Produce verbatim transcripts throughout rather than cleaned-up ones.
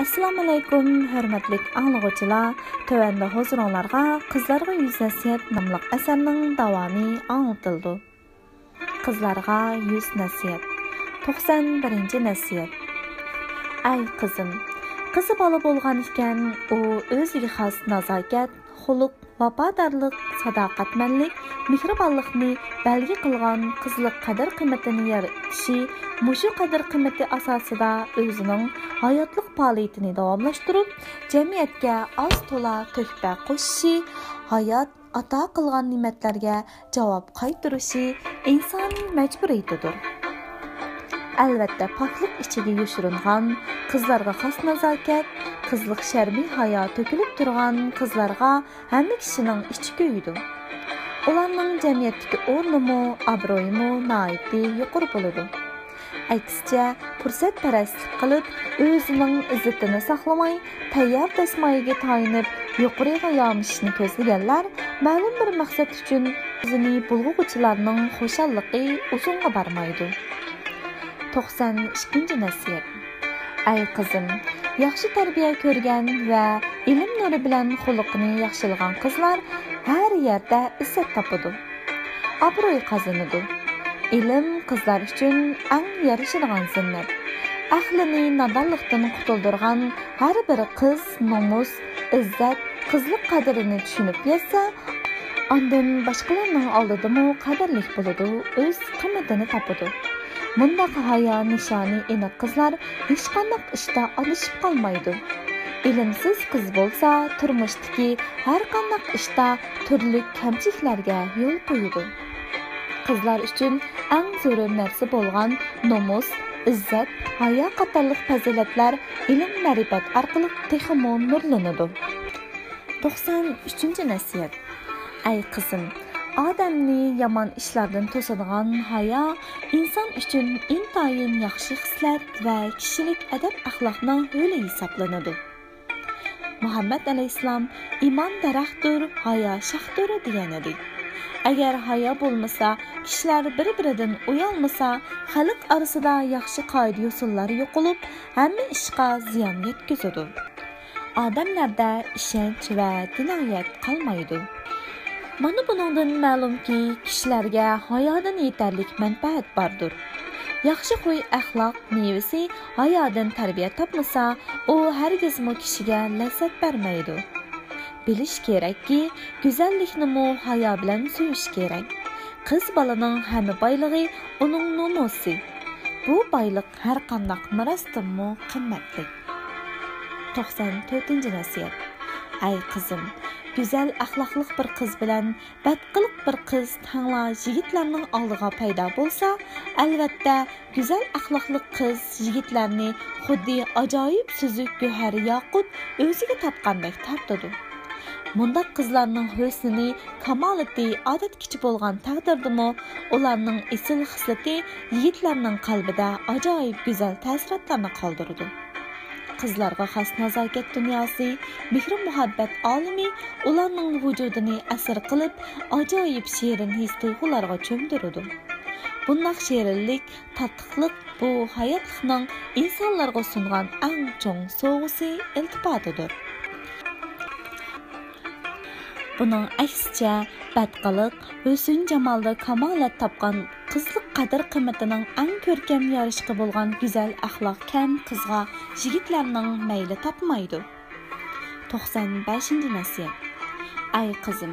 ئەسسالامۇئەلەيكۇم، ھۆرمەتلىك ئاڭلىغۇچىلار! تۆۋەندە ھۇزۇرۇڭلارغا قىزلارغا يۈز نەسىھەت ناملىق ئەسەرنىڭ داۋامى ئاڭلىتىلىدۇ. قىزلارغا يۈز نەسىھەت. توقسان بىرىنچى نەسىھەت. ئەي قىزىم، قىزى بالا بولغان ئىكەن، ئۇ ئۆزىگە خاس نازاكەت، خۇلق، ۋاپادارلىق، ساداقەتمەنلىك، مېھرىبانلىقنى بەلگە قىلغان قىزلىق قەدىر-قىممىتىنى يارىتىشى، مۇشۇ قەدىر-قىممىتى ئاساسىدا ئۆزىنىڭ ھاياتلىق پائالىيىتىنى داۋاملاشتۇرۇپ، جەمئىيەتكە ئاز-تولا تۆھپە قوشۇشى، ھايات ئاتا قىلغان نېمەتلەرگە جاۋاب قايتۇرۇشى ئىنسانىي مەجبۇرىيىتىدۇر. ئەلۋەتتە، پاكلىق ئىچىگە يوشۇرۇنغان، قىزلارغا خاس نازاكەت، قىزلىق شەرمى ھايا تۆكۈلۈپ تۇرغان قىزلارغا ھەممە كىشىنىڭ ئىچى كۆيىدۇ. ئۇلارنىڭ جەمئىيەتتىكى ئورنىمۇ، ئابرۇيىمۇ ناھايىتى يۇقىرى بولىدۇ. ئەكسىچە، پۇرسەتپەرەسلىك قىلىپ، ئۆزىنىڭ ئىززىتىنى ساقلىماي، تەييار دەسمايىگە تايىنىپ، يۇقىرىغا يامىشىشنى كۆزلىگەنلەر مەلۇم بىر مەقسەت ئۈچۈن ئۆزىنى بۇلغىغۇچىلارنىڭ خۇشاللىقى ئۇزۇنغا بارمايدۇ. توقسان ئىككىنچى نەسىھەت. ئەي قىزىم، ياخشى تەربىيە كۆرگەن ۋە ئىلىم نۇرى بىلەن خۇلقىنى ياخشىلىغان قىزلار ھەر يەردە ئىززەت تاپىدۇ، ئابرۇي قازىنىدۇ. ئىلىم قىزلار ئۈچۈن ئەڭ يارىشىدىغان زىننەت. ئەقلىنى نادانلىقتىن قۇتۇلدۇرغان ھەر بىر قىز نومۇس، ئىززەت، قىزلىق قەدرىنى چۈشىنىپ يەتسە، ئاندىن باشقىلارنىڭ ئالدىدىمۇ قەدىرلىك بولىدۇ، ئۆز قىممىتىنى تاپىدۇ. مۇنداق ھايا نىشانى ئېنىق قىزلار ھېچقانداق ئىشتا ئادىشىپ قالمايدۇ. ئىلىمسىز قىز بولسا تۇرمۇشتىكى ھەرقانداق ئىشتا تۈرلۈك كەمچىلىكلەرگە يول قويىدۇ. قىزلار ئۈچۈن ئەڭ زۆرۈر نەرسە بولغان نومۇس، ئىززەت، ھايا قاتارلىق پەزىلەتلەر ئىلىم-مەرىپەت ئارقىلىق تېخىمۇ نۇرلىنىدۇ. توقسان ئۈچىنچى نەسىھەت. ئەي قىزىم، ئادەمنى يامان ئىشلاردىن توسىدىغان ھايا ئىنسان ئۈچۈن ئىنتايىن ياخشى خىسلەت ۋە كىشىلىك ئەدەپ-ئەخلاقنىڭ ھۆلى ھېسابلىنىدۇ. مۇھەممەد ئەلەيھىسسالام، «ئىمان دەرەختۇر، ھايا شاختۇر» دېگەنىدى. ئەگەر ھايا بولمىسا، كىشىلەر بىر-بىرىدىن ئۇيالمىسا، خەلق ئارىسىدا ياخشى قائىدە-يوسۇنلار يوقىلىپ، ھەممە ئىشقا زىيان يەتكۈزىدۇ. ئادەملەردە ئىشەنچ ۋە دىنايەت قالمايدۇ. مانا بۇنىڭدىن مەلۇمكى، كىشىلەرگە ھايادىن يېتەرلىك مەنپەئەت باردۇر. ياخشى خۇي-ئەخلاق مېۋىسى ھايادىن تەربىيە تاپمىسا، ئۇ ھەرگىزمۇ كىشىگە لەززەت بەرمەيدۇ. بىلىش كېرەككى، گۈزەللىكنىمۇ ھايا بىلەن سۆيۈش كېرەك. قىز بالىنىڭ ھەممە بايلىقى ئۇنىڭ نومۇسى. بۇ بايلىق ھەرقانداق مىراستىنمۇ قىممەتلىك. توقسان تۆتىنچى نەسىھەت. ئەي قىزىم، گۈزەل ئەخلاقلىق بىر قىز بىلەن بەتقىلىق بىر قىز تەڭلا يىگىتلەرنىڭ ئالدىغا پەيدا بولسا، ئەلۋەتتە، گۈزەل ئەخلاقلىق قىز يىگىتلەرنى خۇددى ئاجايىپ سۈزۈك گۆھەر ياقۇت ئۆزىگە تارتقاندەك تارتىدۇ. مۇنداق قىزلارنىڭ ھۆسنىنى، كامالىتى ئادەتكىچە بولغان تەقدىردىمۇ، ئۇلارنىڭ ئېسىل خىسلىتى يىگىتلەرنىڭ قەلبىدە ئاجايىپ گۈزەل تەسىراتلارنى قالدۇرىدۇ. قىزلارغا خاس نازاكەت دۇنياسى، مېھرى-مۇھەببەت ئالىمى ئۇلارنىڭ ۋۇجۇدىنى ئەسىر قىلىپ، ئاجايىپ شېرىن ھېس-تۇيغۇلارغا چۆمدۈرىدۇ. بۇنداق شېرىنلىك، تاتلىقلىق بۇ ھاياتلىقنىڭ ئىنسانلارغا سۇنغان ئەڭ چوڭ سوۋغىسى، ئىلتىپاتىدۇر. بۇنىڭ ئەكسىچە، بەتقىلىق، ھۆسن-جامالدا كامالەت تاپقان قىزلىق قەدىر-قىممىتىنىڭ ئەڭ كۆركەم يارىشىقى بولغان گۈزەل ئەخلاق كەم قىزغا يىگىتلەرنىڭ مەيلى تاپمايدۇ. توقسان بەشىنچى نەسىھەت. ئەي قىزىم،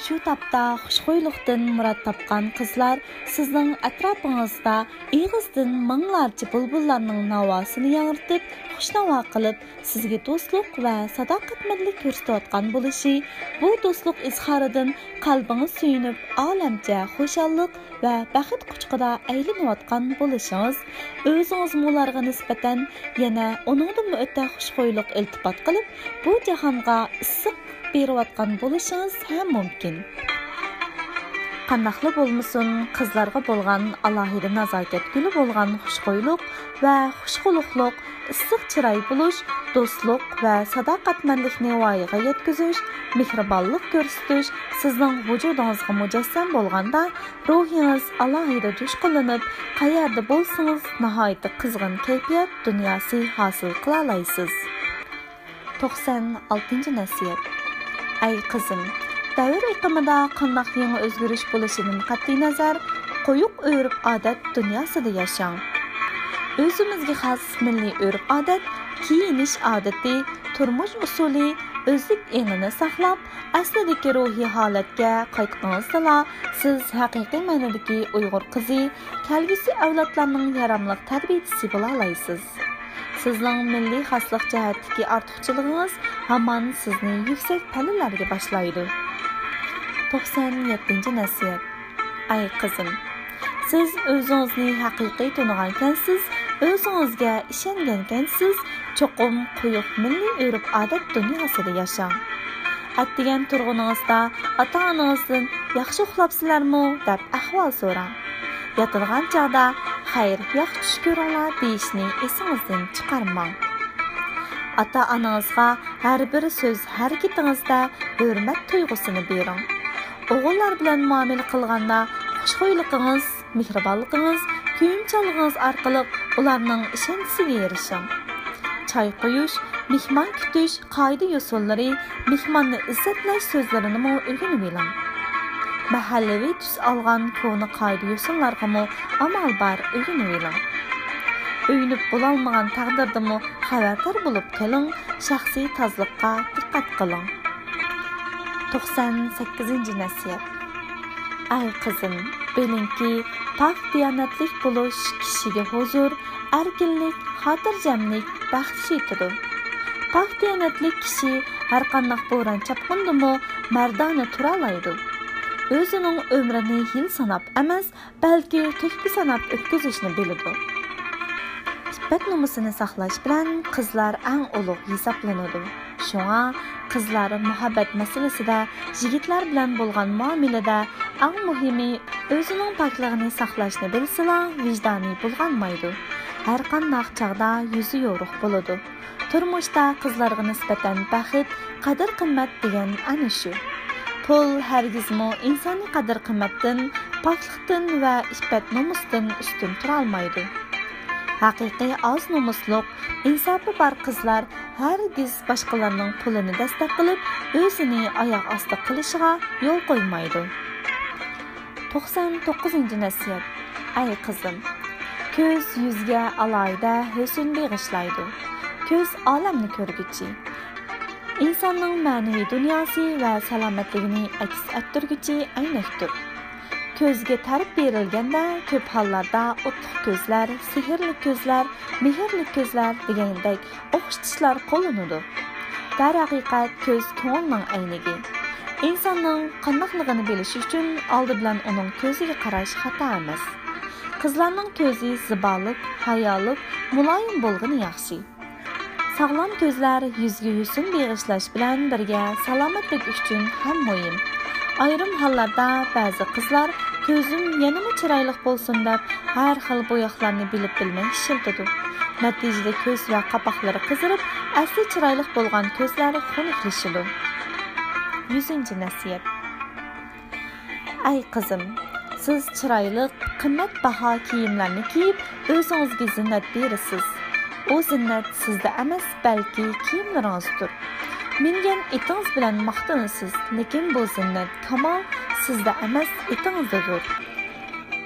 شۇ تاپتا خۇشخۇيلۇقتىن مۇراد تاپقان قىزلار سىزنىڭ ئەتراپىڭىزدا ئېغىزدىن مىڭلارچە بۇلبۇللارنىڭ ناۋاسىنى ياڭرىتىپ، خۇشناۋا قىلىپ، سىزگە دوستلۇق ۋە ساداقەتمەنلىك كۆرسىتىۋاتقان بولۇشى، بۇ دوستلۇق ئىزھارىدىن قەلبىڭىز سۆيۈنۈپ، ئالەمچە خۇشاللىق ۋە بەخت قۇچىقىدا ئەيلىنىۋاتقان بولۇشىڭىز، ئۆزىڭىزمۇ ئۇلارغا نىسبەتەن يەنە ئۇنىڭدىنمۇ ئۆتە خۇشخۇيلۇق ئىلتىپات قىلىپ، بۇ جاھانغا ئىسسىق بېرىۋاتقان بولۇشىڭىز ھەم مۇمكىن. قانداقلا بولمىسۇن، قىزلارغا بولغان ئالاھىدە نازاكەت گۈلى بولغان خۇشخۇيلۇق ۋە خۇشخۇلۇقلۇق، ئىسسىق چىراي بولۇش، دوستلۇق ۋە ساداقەتمەنلىكنى ۋايىغا يەتكۈزۈش، مېھرىبانلىق كۆرسىتىش سىزنىڭ ۋۇجۇدىڭىزغا مۇجەسسەم بولغاندا، روھىڭىز ئالاھىدە جۇشقۇنلىنىپ، قەيەردە بولسىڭىز، ناھايىتى قىزغىن كەيپىيات دۇنياسى ھاسىل قىلالايسىز. توقسان ئالتىنچى نەسىھەت. ئەي قىزىم، دەۋر ئېقىمىدا قانداق يېڭى ئۆزگىرىش بولۇشىدىن قەتئىينەزەر، قويۇق ئۆرپ-ئادەت دۇنياسىدا ياشاڭ. ئۆزىمىزگە خاس مىللىي ئۆرپ-ئادەت، كىيىنىش ئادىتى، تۇرمۇش ئۇسۇلى، ئۆزلۈك ئېڭىنى ساقلاپ، ئەسلىدىكى روھىي ھالەتكە قايتقىنىڭىزدىلا، سىز ھەقىقىي مەنىدىكى ئۇيغۇر قىزى، كەلگۈسى ئەۋلادلارنىڭ ياراملىق تەربىيىچىسى بولالايسىز. سىزنىڭ مىللىي خاسلىق جەھەتتىكى ئارتۇقچىلىقىڭىز ھامان سىزنى يۈكسەك پەللىلەرگە باشلايدۇ. توقسان يەتتىنچى نەسىھەت. ئەي قىزىم، سىز ئۆزىڭىزنى ھەقىقىي تونۇغانكەنسىز، ئۆزىڭىزگە ئىشەنگەنكەنسىز، چوقۇم قويۇق مىللىي ئۆرپ-ئادەت دۇنياسىدا ياشاڭ. ئەتىگەن تۇرغىنىڭىزدا ئاتا-ئانىڭىزدىن «ياخشى ئۇخلاپسىلەرمۇ؟» دەپ ئەھۋال سوراڭ. ياتىدىغان چاغدا «خەير، ياخشى چۈش كۆرۈڭلار» دېيىشنى ئېسىڭىزدىن چىقارماڭ. ئاتا-ئانىڭىزغا ھەر بىر سۆز ھەرىكىتىڭىزدە ھۆرمەت تۇيغۇسىنى بېرىڭ. ئوغۇللار بىلەن مۇئامىلە قىلغاندا خۇشخۇيلۇقىڭىز، مېھرىبانلىقىڭىز، كۆيۈمچانلىقىڭىز ئارقىلىق ئۇلارنىڭ ئىشەنچىسىگە ئېرىشىڭ. چاي قۇيۇش، مېھمان كۈتۈش، قائىدە-يوسۇنلىرى، مېھماننى ئىززەتلەش سۆزلىرىنىمۇ ئۆگىنىۋېلىڭ. مەھەللىۋى تۈس ئالغان كونا قائىدە-يوسۇنلارغىمۇ ئامال بار ئۆگىنىۋېلىڭ. ئۆگىنىپ بولالمىغان تەقدىردىمۇ خەۋەردار بولۇپ قېلىڭ، شەخسىي تازىلىققا دىققەت قىلىڭ. توقسان سەككىزىنچى نەسىھەت. ئەي قىزىم، بىلىڭكى، پاك دىيانەتلىك بولۇش كىشىگە ھۇزۇر، ئەركىنلىك، خاتىرجەملىك، بەخت ئىشلىتىدۇ. پاك دىيانەتلىك كىشى ھەرقانداق بوران-چاپقۇندىمۇ مەردانە تۇرالايدۇ. ئۆزىنىڭ ئۆمرىنى يىل ساناپ ئەمەس، بەلكى تۆھپە ساناپ ئۆتكۈزۈشنى بىلىدۇ. ئىپپەت-نومۇسىنى ساقلاش بىلەن قىزلار ئەڭ ئۇلۇغ ھېسابلىنىدۇ. شۇڭا قىزلار مۇھەببەت مەسىلىسىدە، يىگىتلەر بىلەن بولغان مۇئامىلىدە ئەڭ مۇھىمى ئۆزىنىڭ پاكلىقىنى ساقلاشنى بىلسىلا، ۋىجدانى بۇلغانمايدۇ. ھەرقانداق چاغدا يۈزى يورۇق بولىدۇ. تۇرمۇشتا قىزلارغا نىسبەتەن بەخت، قەدىر-قىممەت دېگەن ئەنە شۇ. پۇل ھەرگىزمۇ ئىنسانىي قەدىر-قىممەتتىن، پاكلىقتىن ۋە ئىپپەت-نومۇستىن ئۈستۈن تۇرالمايدۇ. ھەقىقىي ئاز نومۇسلۇق، ئىنساپى بار قىزلار ھەرگىز باشقىلارنىڭ پۇلىنى دەستەك قىلىپ، ئۆزىنى ئاياغ ئاستى قىلىشىغا يول قويمايدۇ. توقسان توققۇزىنچى نەسىھەت. ئەي قىزىم، كۆز يۈزگە ئالاھىدە ھۆسن بېغىشلايدۇ. كۆز ئالەمنى كۆرگۈچى، ئىنساننىڭ مەنىۋى دۇنياسى ۋە سالامەتلىكىنى ئەكس ئەتتۈرگۈچى ئەينەكتۇر. كۆزگە تەرىپ بېرىلگەندە، كۆپ ھاللاردا ئوتلۇق كۆزلەر، سېھىرلىك كۆزلەر، مېھىرلىك كۆزلەر دېگەندەك ئوخشىتىشلار قوللىنىدۇ. دەرھەقىقەت، كۆز كۆڭۈلنىڭ ئەينىكى. ئىنساننىڭ قانداقلىقىنى بىلىش ئۈچۈن ئالدى بىلەن ئۇنىڭ كۆزىگە قاراش خاتا ئەمەس. قىزلارنىڭ كۆزى زىبالىق، ھايالىق، مۇلايىم بولغىنى ياخشى. ساغلام كۆزلەر يۈزگە ھۆسن بېغىشلاش بىلەن بىرگە سالامەتلىك ئۈچۈن ھەم مۇھىم. ئايرىم ھاللاردا بەزى قىزلار كۆزۈم يەنىمۇ چىرايلىق بولسۇن دەپ ھەر خىل بوياقلارنى بىلىپ بىلمەي ئىشلىتىدۇ. نەتىجىدە كۆز ۋە قاپاقلىرى قىزىرىپ، ئەسلى چىرايلىق بولغان كۆزلەر خۇنۈكلىشىدۇ. يۈزىنچى نەسىھەت. ئەي قىزىم، سىز چىرايلىق، قىممەت باھا كىيىملەرنى كىيىپ، ئۆزىڭىزگە زىننەت بېرىسىز. ئۇ زىننەت سىزدە ئەمەس، بەلكى كىيىملىرىڭىزدۇر. مىنگەن ئېتىڭىز بىلەن ماختىنىسىز، لېكىن بۇ زىننەت، كامال سىزدە ئەمەس، ئېتىڭىزدىدۇر.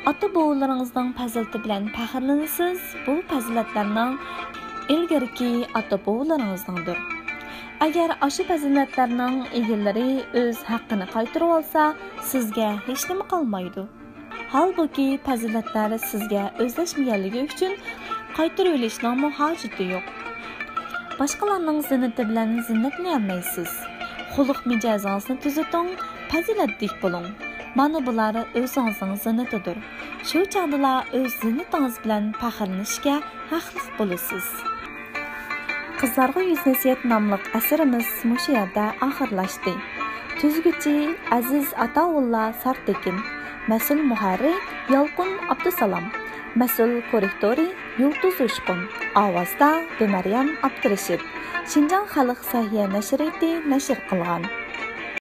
ئاتا-بوۋىلىرىڭىزنىڭ پەزىلىتى بىلەن پەخىرلىنىسىز، بۇ پەزىلەتلەرنىڭ ئىلگىرىكى ئاتا-بوۋىلىرىڭىزنىڭدۇر. ئەگەر ئاشۇ پەزىلەتلەرنىڭ ئىگىلىرى ئۆز ھەققىنى قايتۇرۇۋالسا، سىزگە ھېچنېمە قالمايدۇ. ھالبۇكى، پەزىلەتلەر سىزگە ئۆزلەشمىگەنلىكى ئۈچۈن قايتۇرۇۋېلىشنىڭمۇ ھاجىتى يوق. باشقىلارنىڭ زىننىتى بىلەن زىننەتلىنەلمەيسىز. خۇلق-مىجەزىڭىزنى تۈزىتىڭ، پەزىلەتلىك بولۇڭ. مانا بۇلار ئۆزىڭىزنىڭ زىننىتىدۇر. شۇ چاغدىلا ئۆز زىننىتىڭىز بىلەن پەخىرلىنىشكە ھەقلىق بولىسىز. قىزلارغا يۈز نەسىھەت ناملىق ئەسىرىمىز مۇشۇ يەردە ئاخىرلاشتى. تۈزگۈچى ئەزىز ئاتاۋۇللا سارتېكىن، مەسئۇل مۇھەررىر يالقۇن ئابدۇسالام، مەسئۇل كوررېكتورى يۇلتۇز ئۇچقۇن، ئاۋازدا بىمەريەم ئابدۇرېشىت. شىنجاڭ خەلق سەھىيە نەشرىيىتى نەشر قىلغان.